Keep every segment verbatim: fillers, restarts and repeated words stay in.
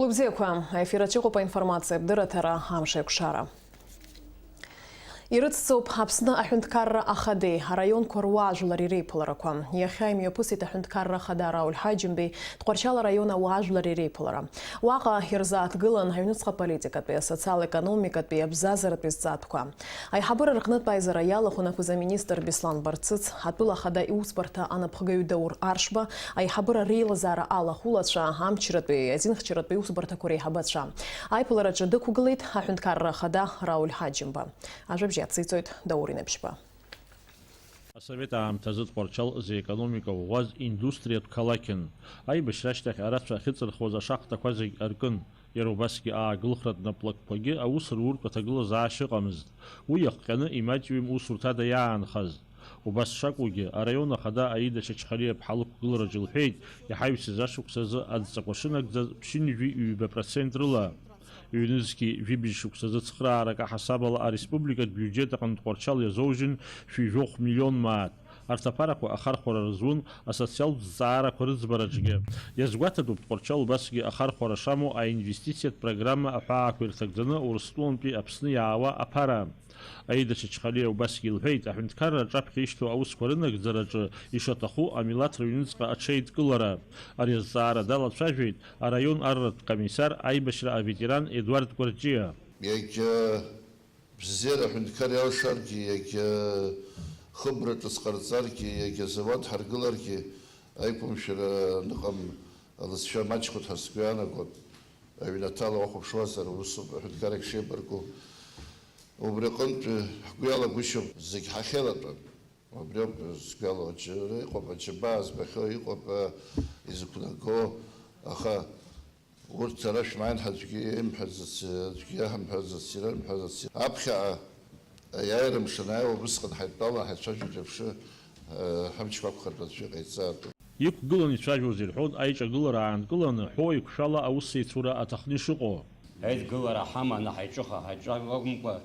Уи бзиақәа, аефир аҿы иҟоуп аинформациатә дырраҭара «Амш аикәшара». Ирыцҵоуп Аԥсны аҳәынҭқарра ахадеи араионқәа руаажәлари реиԥыларақәа. Иахьа имҩаԥысит аҳәынҭқарра ахада Рауль Ҳаџьымбеи Тҟәарчал араион ауаажәлари реиԥылара. Уаҟа ирзааҭгылан аҩныҵҟа политикатәи, асоциал-економикатәи, абзазаратәи зҵаатәқәа. Аиҳабыра рҟнытә аизара иалахәын ақәза министр Беслан Барцыц, атәыла ахада иусбарҭа анапхгаҩ Даур Аршба, аиҳабыра реилазаара алахәылацәа, амчратәи, азинхьчаратәи усбарҭақәа реиҳабацәа. Аиԥылараҿы дықәгылеит аҳәынҭқарра ахада Рауль Ҳаџьымба. Ажәабжь иациҵоит Даур Инабжьба. Асовет аамҭазы Тҟәарчал зекономика ӷәӷәаз индустриатә қалақьын. Аибашьра ашьҭахь арацәа ахьыҵырхуаз ашахтақәа зегь аркын. Иара убасгьы аагылхратә наплакқәагьы аус руртә аҭагылазаашьа ыҟамызт. Уи иахҟьаны имаҷҩым усурҭада иаанхаз. Убас шакәугьы, араион ахада Аида Чачхалиа-ԥҳа лықәгылараҿы илҳәеит, иҳаҩсыз ашықәсазы адҵақәа шынагӡаз ԥшьынҩажәи ҩба процент рыла. Ҩнызқьи жәибжь шықәсазы цхыраарак аҳасабала ареспубликатә биуџьет аҟынтә Тҟәарчал иазоужьын шәи жәохә миллион мааҭ. Арҭ аԥарақәа ахархәара рзун асоциалтә зҵаарақәа рыӡбараҿгьы. Иазгәаҭатәуп Тҟәарчал убасгьы ахархәара шамоу аинвестициатә программа аҳәаақәа ирҭагӡаны Урыстәылантәи Аԥсны иаауа аԥара. Аида Чачхалиа убасгьы илҳәеит, аҳәынҭқарра аҿаԥхьа ишьҭоу аусқәа рынагӡараҿы ишаҭаху амилаҭ рыҩныҵҟа аҽеидкылара. Ари азҵаара далацәажәеит араион арратә комиссар, аибашьра аветеран Едуард Гәарҷиа. Иагьа бзиара аҳәынҭқар иалшаргьы, иагьа хыбра ҿыц ҟарҵаргьы, иагьа завод ҳаргыларгьы, аиқәымшәара аныҟам алызшәа маҷхоит ҳәа сгәы иаанагоит. Аҩнаҭала уахәаԥшуазар, усоуп аҳәынҭқаррагь шеибарку. Убри аҟынтә ҳгәы иалагәышьом, зегь ҳахьеилатәам. Убриоуп згәалоу, аџьара иҟоуп, аџьабаа збахьоу иҟоуп, изықәнаго, аха урҭ ара шәмааин ҳәа аӡәгьы имҳәаӡац, аӡәгьы иаҳамҳәаӡац, ирымҳәаӡац. Аԥхьаҟа аиааира мшы анааиуа убысҟан ҳаидтәалан ҳаицәажәоит еиԥш, ҳамчқәа ақәхартә аӡәы иҟаиҵаатәуп. Иқәгыланы ицәажәоз ирҳәон аиҿагылара аанкыланы ҳәоу еиқәшәала аус еицура аҭахны ишыҟоу. Аидгылара ҳаманы ҳаиҿыха-ҳаиҿа акәымкәа,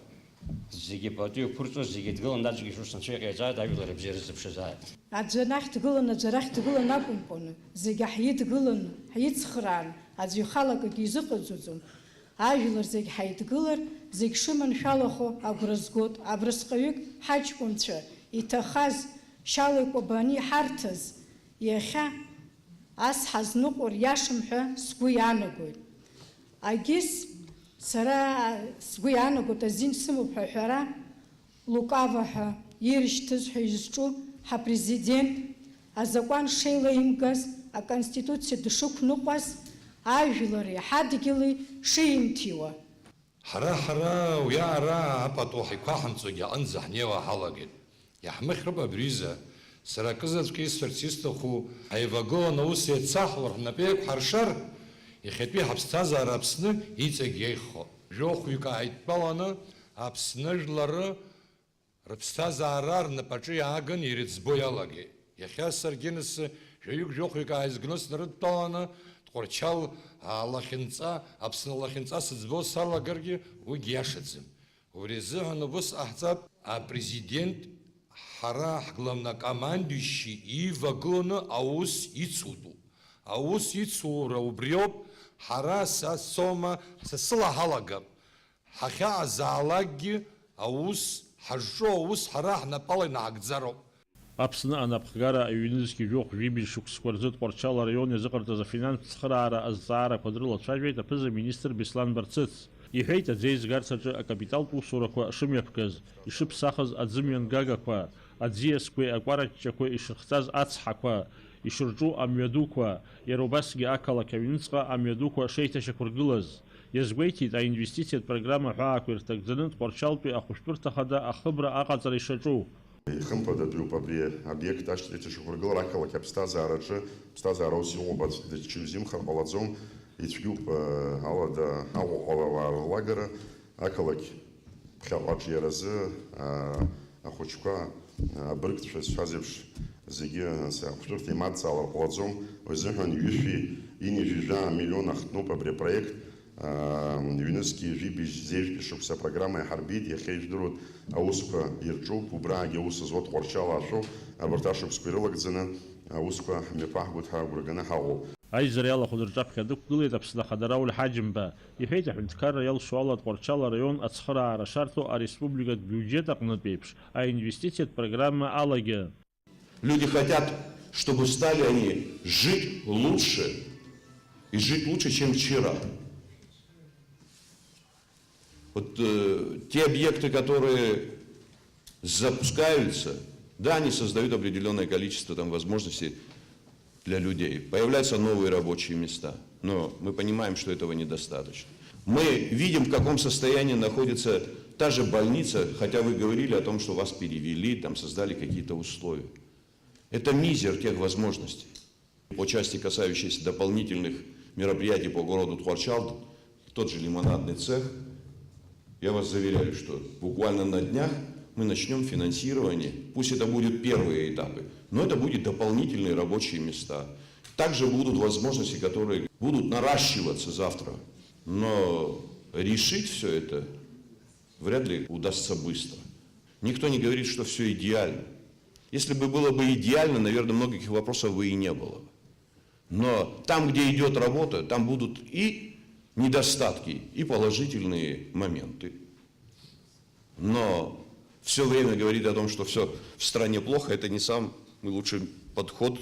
зегьы пату иқәырҵо, зегьы дгыланы аӡәгьы шус анцәа иҟаиҵааит, ажәлар абзиара ззыԥшызааит. Аӡәы анахь дгылан, аӡәы арахь дгылан акәымкәаны, зегьы ҳидгыланы, ҳицхрааны, аӡәы ихала акгьы изыҟаҵаӡом. Ажәлар зегь ҳаидгылар, зегь шыманшәалахо агәра згоит, абрысҟаҩык ҳаҷкәынцәа иҭахаз шьала икәабаны иҳарҭаз, иахьа ас ҳазныҟәар иашам ҳәа сгәы иаанагоит. Агьыс сара сгәы иаанагоит азин сымоуп ҳәа аҳәара лукаво ҳәа ирышьҭыз ҳәа изҿу ҳапрезидент азакәан шеилаимгаз, аконституциа дшықәныҟәаз, ажәлари ҳадгьыли шимҭиуа. Ҳара, ҳара уи аара апату ҳаиқәаҳамҵогьы аҟынӡа ҳнеиуа ҳалагеит. Иаҳмыхьроуп абри аҩыза. Сара акызаҵәык исҳәарц исҭаху, ҳаивагыланы аус еицаҳуар, ҳнапы еиқәҳаршар, иахьатәи ҳаԥсҭазаара Аԥсны иҵегь иеиӷьхоит. Жәохәҩык ааидтәаланы Аԥсны жәлары рыԥсҭазаара рнапаҿы иааган ирыӡбо иалагеит. Иахьа саргьы нас жәаҩык-жәохәҩык ааизганы снарыдтәаланы, Тҟәарчал алахьынҵа, Аԥсны алахьынҵа сыӡбо салагаргьы, уигь иашаӡам. Убри азыҳәан убыс ҟаҳҵап, апрезидент ҳара ҳглавнокомандующий иивагыланы аус ицутәуп. Аус ицура убриоуп, ҳара са соума, са сыла ҳалагап. Ҳахьаҟазаалакгьы аус, ҳазҿу аус ҳара ҳнапала инаҳагӡароуп. Аԥсны анапхгара аҩнызқьи жәохә жәибжь шықәсқәа рзы Тҟәарчал араион иазыҟарҵаз афинанстә цхыраара азҵаарақәа дрылацәажәеит аԥыза-министр Беслан Барцыц. Иҳәеит аӡеизгарц аҿы акапиталтә усурақәа шымҩаԥгаз, ишыԥсахыз аӡымҩангагақәа, аӡиасқәеи акәараҷҷақәеи ишырхҵаз ацҳақәа, ишырҿу амҩадуқәа, иара убасгьы ақалақь аҩныҵҟа амҩадуқәа шеиҭашьақәыргылаз. Иазгәеиҭеит аинвестициатә программа ҳәаақәа ирҭагӡаны Тҟәарчалтәи ахәышәтәырҭа хада ахыбра аҟаҵара ишаҿу. Ихымԥадатәиуп абри аобиект ашьҭахь ишьақәыргылар ақалақь аԥсҭазаараҿы, ԥсҭазаара ус иҟоуп, аӡә дычча изимхар ҟалаӡом, ицәгьоуп, э, алада Аҟәаҟәала ауаа рылагара, ақалақь ԥхьаҟа аҿиаразы, э, ахәыҷқәа, э, абыргцәа зҳәаз еиԥш, зегьы, э, ахәышәтәырҭа имадҵаалар ҟалаӡом, уи азыҳәан ҩышәи ини жәижәаа миллион ахтноуп абри апроект. Ҩнызқьи жәибжь зежәтәи шықәса апрограмма иаҳарбеит, иахьа ижәдыруеит, аусқәа ирҿуп, убраагьы аус зуа Тҟәарчал аашәоуп, абарҭ ашықәсқәа ирылагӡаны аусқәа ҳмҩаԥаҳгоит ҳәа агәра ганы ҳаҟоуп. Аизара иалахәыз рҿаԥхьа дықәгылеит Аԥсны Ахада Рауль Ҳаџьымба. Иҳәеит, аҳәынҭқарра иалшо ала Тҟәарчал араион ацхыраара шарҭо ареспубликатә биуџьет аҟнытә еиԥш аинвестициатә программа алагьы. Люди хотят, чтобы стали они жить лучше и жить лучше, чем вчера. Вот, э, те объекты, которые запускаются, да, они создают определённое количество там возможностей для людей. Появляются новые рабочие места. Но мы понимаем, что этого недостаточно. Мы видим, в каком состоянии находится та же больница, хотя вы говорили о том, что вас перевели, там создали какие-то условия. Это мизер тех возможностей. По части, касающейся дополнительных мероприятий по городу Тхуарчалд, тот же лимонадный цех, я вас заверяю, что буквально на днях мы начнём финансирование. Пусть это будут первые этапы, но это будут дополнительные рабочие места. Также будут возможности, которые будут наращиваться завтра. Но решить всё это вряд ли удастся быстро. Никто не говорит, что всё идеально. Если бы было бы идеально, наверное, многих вопросов бы и не было. Но там, где идёт работа, там будут и недостатки, и положительные моменты. Но всё время говорить о том, что всё в стране плохо, это не самый лучший подход,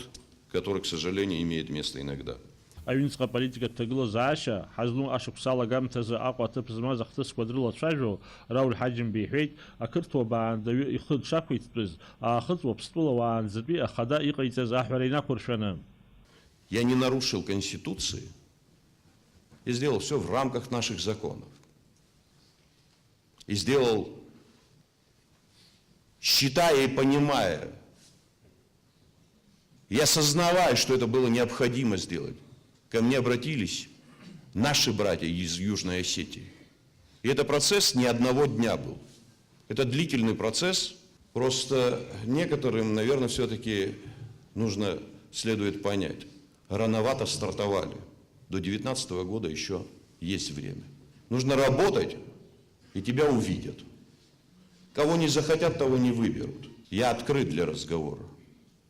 который, к сожалению, имеет место иногда. Аҩныҵҟа аполитикатә ҭагылазаашьа ҳазну ашықәс алагамҭазы Аҟәа аҭыԥ змаз ахҭысқәа дрылацәажәо Рауль Ҳаџьымба иҳәеит, ақырҭуа баандаҩы ихы дшақәиҭтәыз, Аахыҵ Уаԥстәыла уаанӡатәи ахада иҟаиҵаз аҳәара инақәыршәаны. Я не нарушил Конституции. Я сделал всё в рамках наших законов. И сделал, считая и понимая, и осознавая, что это было необходимо сделать, ко мне обратились наши братья из Южной Осетии. И это процесс не одного дня был. Это длительный процесс. Просто некоторым, наверное, всё-таки нужно, следует понять. Рановато стартовали. До девятнадцатого года ещё есть время. Нужно работать, и тебя увидят. Кого не захотят, того не выберут. Я открыт для разговора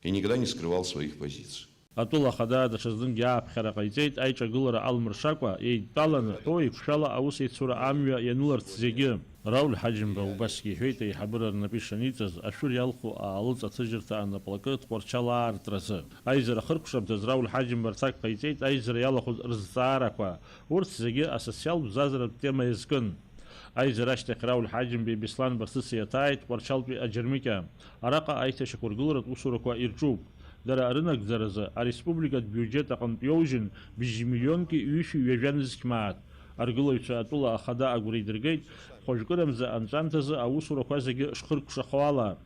и никогда не скрывал своих позиций. Атәыла ахада даҽазныкгьы ааԥхьара ҟаиҵеит, аиҿагылара алмыршакәа, еидтәаланы, ҳәоу еиқәшәала аус еицура амҩа ианыларц зегьы. Рауль Ҳаџьымба убасгьы иҳәеит, аиҳабыра рнапы ишаниҵаз, ашәыр иалху аалыҵ аҭыжьырҭа анаплакы Тҟәарчал аартразы. Аизара ахыркәшамҭаз Рауль Ҳаџьымба рҭак ҟаиҵеит аизара иалахәыз рызҵаарақәа. Урҭ зегьы асоциалтә бзазаратә тема иазкын. Аизара ашьҭахь Рауль Ҳаџьымбеи Беслан Барсыци иаҭааит Тҟәарчалтәи аџьармыкьа. Араҟа аиҭашьақәыргыларатә усурақәа ирҿуп. Дара рынагӡаразы ареспубликатә биуџьет аҟынтә иоужьын бжьмиллионки ҩышәи ҩажәа нызқь мааҭ. Аргылаҩцәа атәыла ахада агәра идыргеит, хәажәкырамза анҵәамҭазы аусурақәа зегьы шхыркәшахо ала.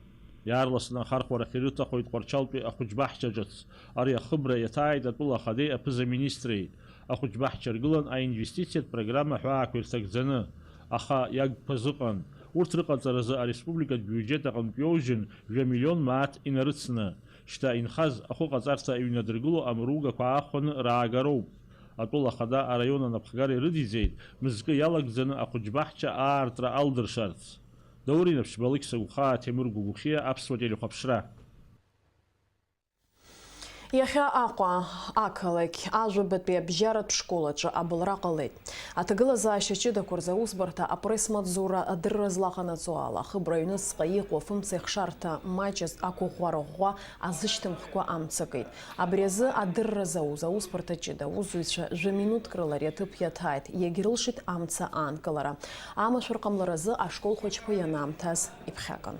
Иаарласны ахархәарахь ирыҭахоит Тҟәарчалтәи ахәыҷбаҳча ҿыц. Ари ахыбра иаҭааит атәыла ахадеи аԥыза-министреи. Ахәыҷбаҳча ргылан аинвестициатә программа ҳәаақәа ирҭагӡаны, аха иагқәаз ыҟан. Урҭ рыҟаҵаразы ареспубликатә биуџьет аҟынтә иоужьын жәа миллион мааҭ инарыцны. Шьҭа инхаз ахәы ҟаҵарҭа иҩнадыргыло амругақәа аахәаны раагароуп. Атәыла ахада араион анапхгара ирыдиҵеит, мызкы иалагӡаны ахәыҷбаҳча аартра алдыршарц. Даур Инаԥшьба, Алықьса Гәхаа, Ҭемыр Гәыгәхиа, Аԥсуа телехәаԥшра. Иахьа Аҟәа ақалақь ажәабатәи абжьаратә школ аҿы абылра ҟалеит. Аҭагылазаашьа ҷыдақәа рзы аусбарҭа апресс-маҵзура адырра злаҟанаҵо ала, ахыбра аҩныҵҟа иҟоу афымцеихшарҭа маҷыз ақәыӷәӷәара ӷәӷәа азышьҭымхкәа амца акит. Абри азы адырра зауз аусбарҭа ҷыда аусзуҩцәа жәа-минуҭк рыла ари аҭыԥ иаҭааит, иагьрылшеит амца аанкылара. Амашәыр ҟамларазы ашкол хәыҷқәа ианаамҭаз иԥхьакын.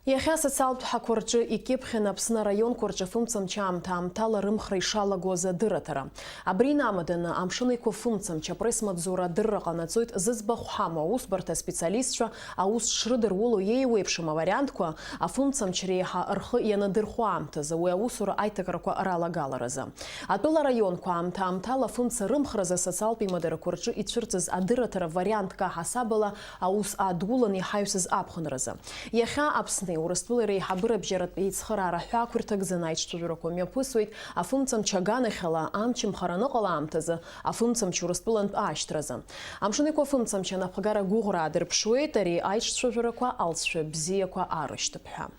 Иахьа асоциалтә ҳақәа рҿы икьыԥхьын Аԥсны араионқәа рҿы афымцамч аамҭа-аамҭала рымхра ишалагоз адырраҭара. Абри инамаданы Амшын Еиқәа фымцамч апресс-маҵзура адырра ҟанаҵоит зыӡбахә ҳамоу аусбарҭа аспециалистцәа аус шрыдыруло иеиуеиԥшым авариантқәа, афымцамч реиҳа рхы ианадырхәо аамҭазы уи аусура аиҭакрақәа ралагаларазы. Атәыла араионқәа аамҭа-аамҭала афымца рымхразы асоциалтә имадарақәа рҿы ицәырҵыз адырраҭара вариантк аҳасабала аус адулан иҳаҩсыз аԥхынразы. Иахьа Аԥсни Урыстәылеи реиҳабыра бжьаратә еицхыраара ҳәаақәа ирҭагӡаны аиҿцәажәарақәа мҩаԥысуеит афымцамч аганахьала амч амхара аныҟала аамҭазы афымцамч Урыстәылантә аашьҭразы. Амшын Еиқәа фымцамч анапхгара гәыӷра аадырԥшуеит ари аиҿцәажәарақәа алҵшәа бзиақәа аарышьҭып ҳәа.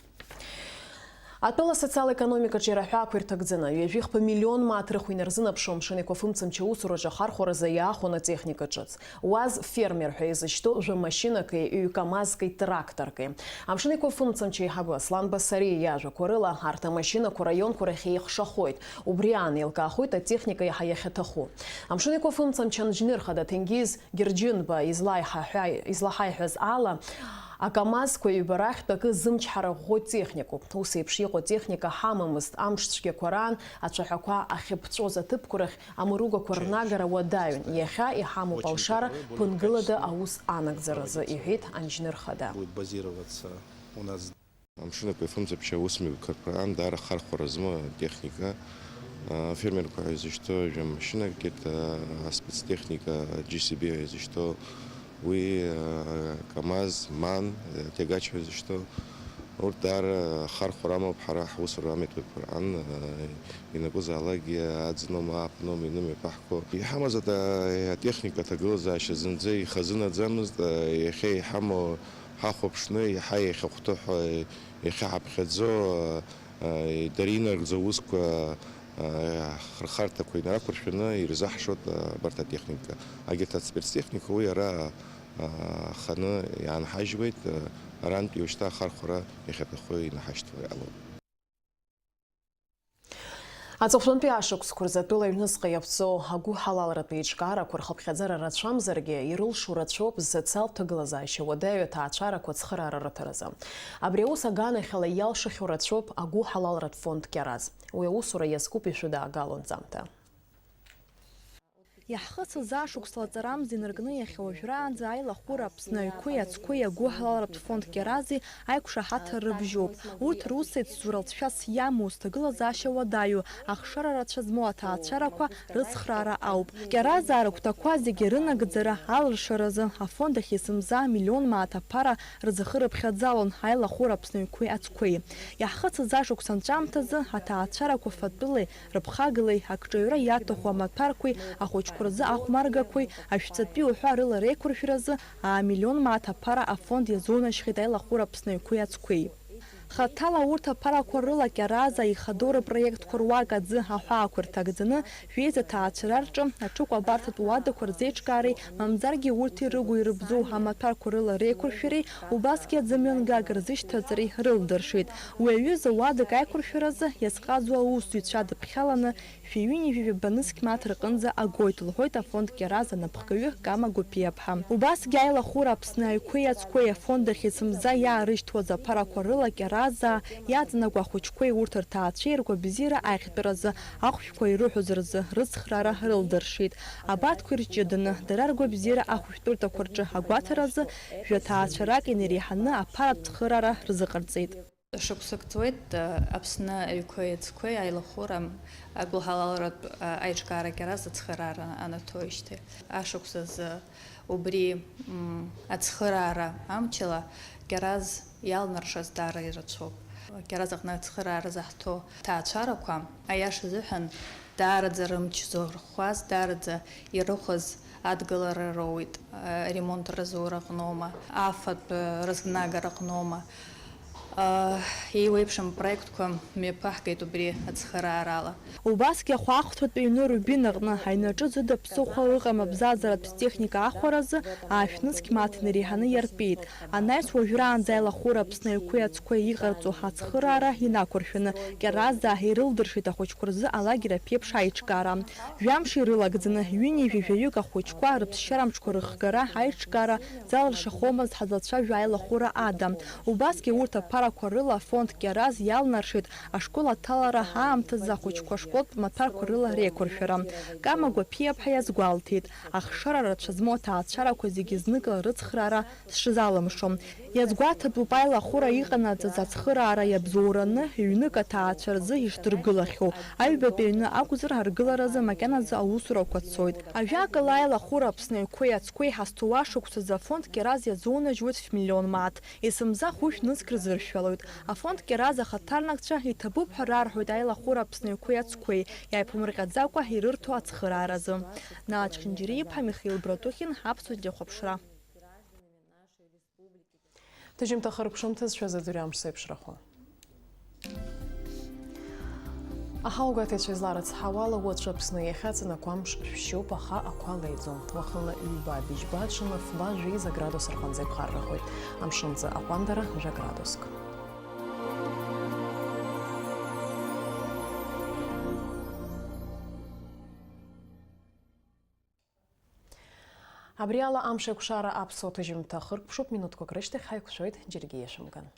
Атәыла асоциал-економикаҿы иара аҳәаақәа ирҭагӡаны, ҩажәихԥа миллион мааҭ рыхә инарзынаԥшуа амшын еиқәафымцамч аусураҿы ахархәаразы иаахәаны атехника ҿыц. УАЗ фермер ҳәа изышьҭоу жәа машьынакеи ҩ-камазкеи тракторкеи. Амшын еиқәафымцамч аиҳабы Аслан Басариа иажәақәа рыла, арҭ амашьынақәа раионқәа рахь еихшахоит. Убри аан еилкаахоит атехника иаҳа иахьаҭаху. Амшын еиқәафымцамч анџьныр хада Ҭенгиз Герџьынба излаиҳаҳәа-, излаҳаиҳәаз ала, акамазқәа ҩба рахьтә акы зымчҳара ӷәӷәоу техникоуп. Ус еиԥш иҟоу техника ҳамамызт, амш цәгьақәа раан ацәаҳәақәа ахьыԥҵәоз аҭыԥқәа рахь амыругақәа рнагара уадаҩын. Иахьа иҳамоуп алшара ԥынгылада аус анагӡаразы, иҳәеит анџьныр хада. Будет базироваться у нас. Амшын еиқәафымцамч аусмҩаԥгатәқәа раан даара ахархәара змоу атехника, а, афермерқәа ҳәа изышьҭоу жәа машьынакгьы, а, аспецтехника, G C B ҳәа изышьҭоу, уи, а, КамАЗ, МАН, а, тягач ҳәа изышьҭоу, урҭ даара ахархәара амоуп ҳара ҳусура амҩаԥгатәқәа раан, а, ианакәызаалакгьы аӡноума, ааԥноума инымҩаԥаҳго. Иҳамаз ата-, атехника аҭагылазаашьа зынӡа ихазынаӡамызт, а, иахьа иҳамоу ҳахәаԥшны, иаҳа иахьахәҭоу ҳәа, иахьа ҳаԥхьаӡо, а, а, дара инаргӡо аусқәа, а, ахырхарҭақәа инарақәыршәаны ирзаҳшоит, а, абарҭ атехника. Агьырҭ аспецтехника уи ара, а, аханы иаанҳажьуеит, а, арантәи уажәшьҭа ахархәара иахьаҭаху инаҳашьҭуа иҟалоуп. Аҵыхәтәантәи ашықәсқәа рзы атәыла аҩныҵҟа иаԥҵоу агәыҳалалратә еиҿкаарақәа рхыԥхьаӡара рацәамзаргьы, ирылшо рацәоуп зсоциалтә ҭагылазаашьа уадаҩу аҭаацәарақәа ацхыраара рыҭаразы. Абри аус аганахьала иалшахьоу рацәоуп агәыҳалалратә фонд Кьараз. Уи аусура иазкуп ишәыдаагало анҵамҭа. Иаҳхысыз ашықәс лаҵарамза инаркны иахьа уажәраанӡа аилахәыра Аԥсны аҩқәеи ацқәеи агәыҳалалратә фонд Кьарази аиқәшаҳаҭра рыбжьоуп. Урҭ рус еицзура лҵшәас иамоу, зҭагылазаашьа уадаҩу, ахшара рацәа змоу аҭаацәарақәа рыцхраара ауп. Кьаразаа рыгәҭақәа зегьы рынагӡара алыршаразы афонд ахь есымза миллион мааҭ аԥара рзахырыԥхьаӡалон аилахәыра Аԥсны аҩқәеи ацқәеи. Иаҳхысыз ашықәс анҵәамҭазы аҭаацәарақәа фатәылеи рыԥхагалеи, акҿаҩра иаҭаху амаҭәарқәеи ахәыҷқәа рзы ахәмаргақәеи, ашәҵатәи уҳәа рыла реиқәыршәаразы аа миллион мааҭ аԥара афонд иазунажьхьеит аилахәыра Аԥсны аҩқәеи ацқәеи. Хаҭала урҭ аԥарақәа рыла Кьаразаа ихадоу рпроектқәа руак аӡы аҳәаақәа рҭагӡаны, жәеиза ҭаацәара рҿы аҽыкәабарҭатә уадақәа рзеиҿкаареи, мамзаргьы урҭи рыгу ирыбзоу амаҭәарқәа рыла реиқәыршәареи, убасгьы аӡымҩангага рзышьҭаҵареи рылдыршеит. Уи аҩыза уадак аиқәыршәаразы иазҟазоу аусзуҩцәа дыԥхьаланы, шәи ҩынҩажәи жәаба нызқь мааҭ рҟынӡа агоит, лҳәоит афонд Кьаразаа анапхгаҩы Кама Гәыԥиаԥҳа. Убасгьы аилахәыра Аԥсны аҩқәеи ацқәеи афонд ахь есымза иаарышьҭуаз аԥарақәа рыла Кьаразаа иаҵанакуа ахәыҷқәеи урҭ рҭаацәеи ргәабзиара аиӷьтәразы ахәшәқәа ирыҳәоз рзы рыцхраара рылдыршеит. Абарҭқәа ирҷыданы, дара ргәабзиара ахәышәтәырҭақәа рҿы агәаҭаразы жәа ҭаацәарак инареиҳаны аԥаратә цхыраара рзыҟарҵеит. Шықәсык ҵуеит, э, Аԥсны аҩқәеи ацқәеи аилахәыра агәыҳалалратә, э, аиҿкаара Кьараз ацхыраара анаҭоижьҭеи. Ашықәс азы убри, м, ацхыраара амчала Кьараз иалнаршаз даара ирацәоуп. Кьараз аҟны ацхыраара заҳҭо ҭаацәарақәа, аиаша азыҳәан, даараӡа рымч зырхуаз, даараӡа ирыхәаз адгылара роуеит, э, ремонт разура аҟноума, афатә, э, рызнагара аҟноума. Еиуеиԥшым апроектқәа мҩаԥаҳгеит убри ацхыраарала. Убасгьы ахәаахәҭратә ҩны Рубин аҟны аҩнаҿы ӡыда ԥсыхәа ыҟам абзазаратә техника ахәаразы аашә нызқь мааҭ инареиҳаны иартәеит. Анаҩс уажәраанӡа аилахәыра Аԥсны аҩқәеи ацқәеи иҟарҵо ацхыраара инақәыршәаны, Кьаразаа ирылдыршеит ахәыҷқәа рзы алагер аԥеиԥш аиҿкаара. Жәамш ирылагӡаны, ҩынҩажәи жәаҩык ахәыҷқәа рыԥсшьарамчқәа рыхгара аиҿкаара залыршахомызт ҳазлацәажәо аилахәыра ада. Убасгьы урҭ аԥарақәа рыла афонд Кьараз иалнаршеит ашкол аҭалара аамҭазы ахәыҷқәа ашколтә маҭәарқәа рыла реиқәыршәара. Кама Гәаԥиаԥҳа иазгәалҭеит, ахшара рацәа змоу аҭаацәарақәа зегьы зныкла рыцхраара сшазалымшо. Иазгәаҭатәуп аилахәыра иҟанаҵаз ацхыраара иабзоураны, ҩнык аҭаацәа рзы ишдыргылахьоу. Аҩбатәи аҩны акәзар, аргыларазы макьаназы аусурақәа цоит. Ажәакала, аилахәыра Аԥсны аҩқәеи ацқәеи ҳазҭоу ашықәсазы афонд Кьараз иазунажьуеит шә-миллион мааҭ, есымза хәышә нызқь рзыршәалоит. Афонд Кьараз ахаҭарнакцәа иҭабуп ҳәа рарҳәоит аилахәыра Аԥсны аҩқәеи ацқәеи, иааиԥымырҟьаӡакәа ирырҭо ацхырааразы. Наачхьынџьариа-иԥҳа Михаил Братухин, Аԥсуа телехәаԥшра. Ҭыжьымҭа хыркәшамҭазшәа задырҩамш сеиԥшрахо. Аҳауагәаҭаҩцәа изларыцҳауала, уаҵәы Аԥсны иахьаҵанакуа амш шәшьоуп, аха ақәа леиӡом. Уахынла ҩба, быжьба, ҽынла фба, жәеиза градус рҟынӡа иԥхаррахоит. Амшынҵа аҟәандара жәа-градуск. Абри ала амш еиқәшара аԥсуа ҭыжьымҭа хыркәшоуп, минуҭқәак рышьҭахь ҳаиқәшәоит, џьаргьы иашәымган.